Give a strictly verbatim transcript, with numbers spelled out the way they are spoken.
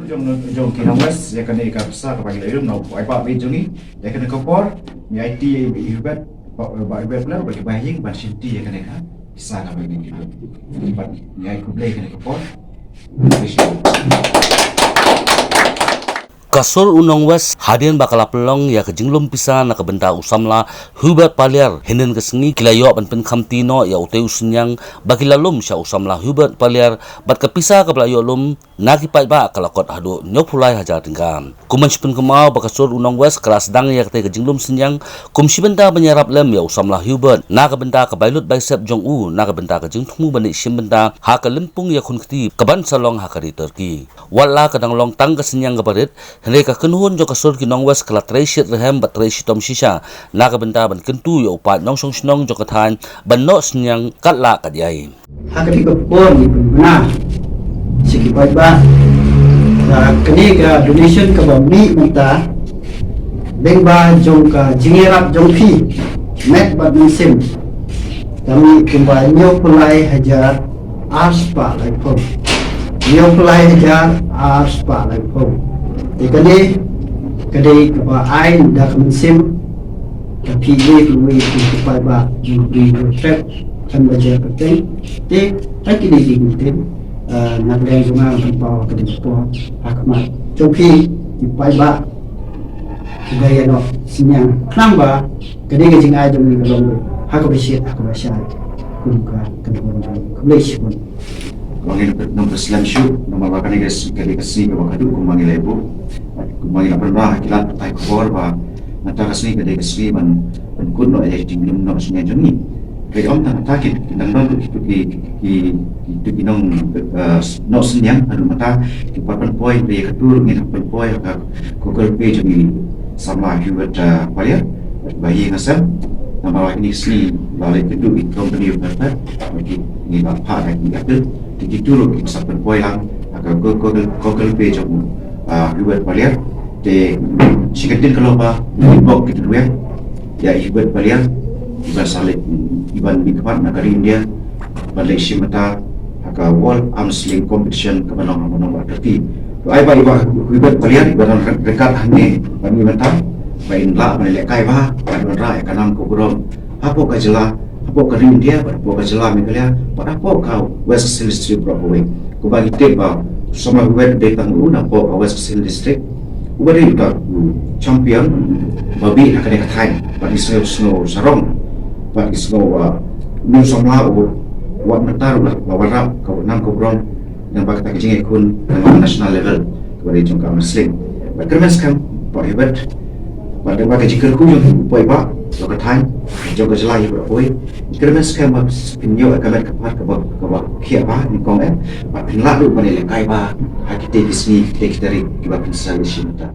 Jong, jong ki Nongwest ïa kane ka pisa kaba ngi la ïoh na u paidbah bad jong ngi ïa kane ka por, ngi aiti ïa i Hubert, ba, ba Hubert Paliar bad ki bahaïing ban shim ti ïa kane ka pisa kaba ngi la ïoh. Bad ngi ai khublei ïa kane ka por. Ka Sur u Nongwest hadien ba ka la pynlong ïa ka jinglum pisa na ka bynta u samla Hubert Paliar, hynnin ka sngi ki la ïoh ban pynkhamti noh ïa utei u synñiang ba ki la lum sha u samla Hubert Paliar, bad ka pisa kaba la ïoh lum na ki paidbah ka la kot haduh hynñiewphew lai hajar tyngka. Kum ban shu pynkynmaw ba ka Sur u Nongwest ka la sdang ïa katei ka jinglum synñiang kum shi bynta ban ïarap lem ïa u samla Hubert na ka bynta ka bai lut bai sep jong u na ka bynta ka jingthmu ban leit shim bynta ha ka lympung ïakhun kti kaban sa long ha ka ri Turkey. Wat la ka dang long tang ka synñiang kaba rit, hynrei ka kynhun jong ka Sur ki Nongwest ka la trei shitrhem bad trei shitom shisha na ka bynta ban kyntu ïa u paid nongshong shnong jong ka thaiñ ban noh synñiang katba lah katba ïai. Ha kane ka por ngi pynbna sha ki paidbah ba kane ka donation kaba mih mynta lyngba jong ka jingïarap jong phi met bad mynsiem, ka mih kumba hynñiewphew lai hajar ar spah laiphew. Hynñiewphew lai hajar ar spah laiphew. Te kane ka dei kaba ai da ka mynsiem ka phi iwei pa iwei ki paidbah jong ka ri Hynñiewtrep, khlem da jia kyrteng. Te ha kine ki kyntien, eh, na ka liang jong nga nga pynpaw ha kane ka por ha khmat jong phi ki paidbah kiba ïa noh synñiang, khnang ba kane ka jingai jong ngi ka long ha kaba shit ha kaba shai kum ka kynhun jong ngi. Khublei shibun. Ba ngi nang pynslem shuh namar ba kane ka sngi ka dei ka sngi kaba khatduh kumba ngi la buh. Kumba ngi la pynbna ha ki lad pathai khubor ba mynta ka sngi ka dei ka sngi ban pynkut noh ïa ki jinglum noh synñiang jong ngi. Ka ong tang mynta ki dang don ki, ki, ki, ki, ki nong, eh, noh synñiang haduh mynta ki pat pynpoi, ïa ka tur ngi dang pynpoi ha ka Google Pay jong ngi samla Hubert, eh, Paliar. Ba ïa nga sem namar ba kine ki sngi ba leit kynduh ki company u phet phet ba ki ngi ba phah da ki apel. Te ki tur ki sa pynpoi lang ha ka Google, Google Pay jong u, ah, Hubert Paliar. Te shi kyntien ka long ba ngi bok ki ruh ïa i Hubert Paliar iban sa leit, iban mih khmat na ka ri India ban leit shim bynta ha ka World Arm Sling Competition kaba long ha Nongbah Turkey. To ai ba i Hubert Paliar iba don ryngkat hangne ban mih bynta ba in lah ban lehkai bha ban wanrah ïa ka nam ka burom hapoh ka jylla, hapoh ka ri India bad hapoh ka jylla Meghalaya bad hapoh ka West Khasi Hills District baroh kawei. Kumba ngi tip ba u samla Hubert u dei tang u napoh ka West Khasi Hills District uba dei uta u champion ba bih ha kane ka thaiñ bad ngi sngew, sngew sarong bad ngi sngew, uh, u samla u wat mynta ruh la wanrah ka nam ka burom lyngba kata ka jingïakhun lyngba national level kaba dei jong ka arm wrestling. Bad kyrmen skhem Bah Hubert bad lyngba ka jingkyrkhu jong u paidbah jong ka thaiñ jong ka jylla ïa baroh kawei, kyrmen skhem ba phin ïoh ïa ka met ka phad kaba, kaba khiah bha nyngkong eh bad phin lah ruh ban ïalehkai bha ha kitei ki sngi kitei ki tarik kiba phin sa leit shim bynta.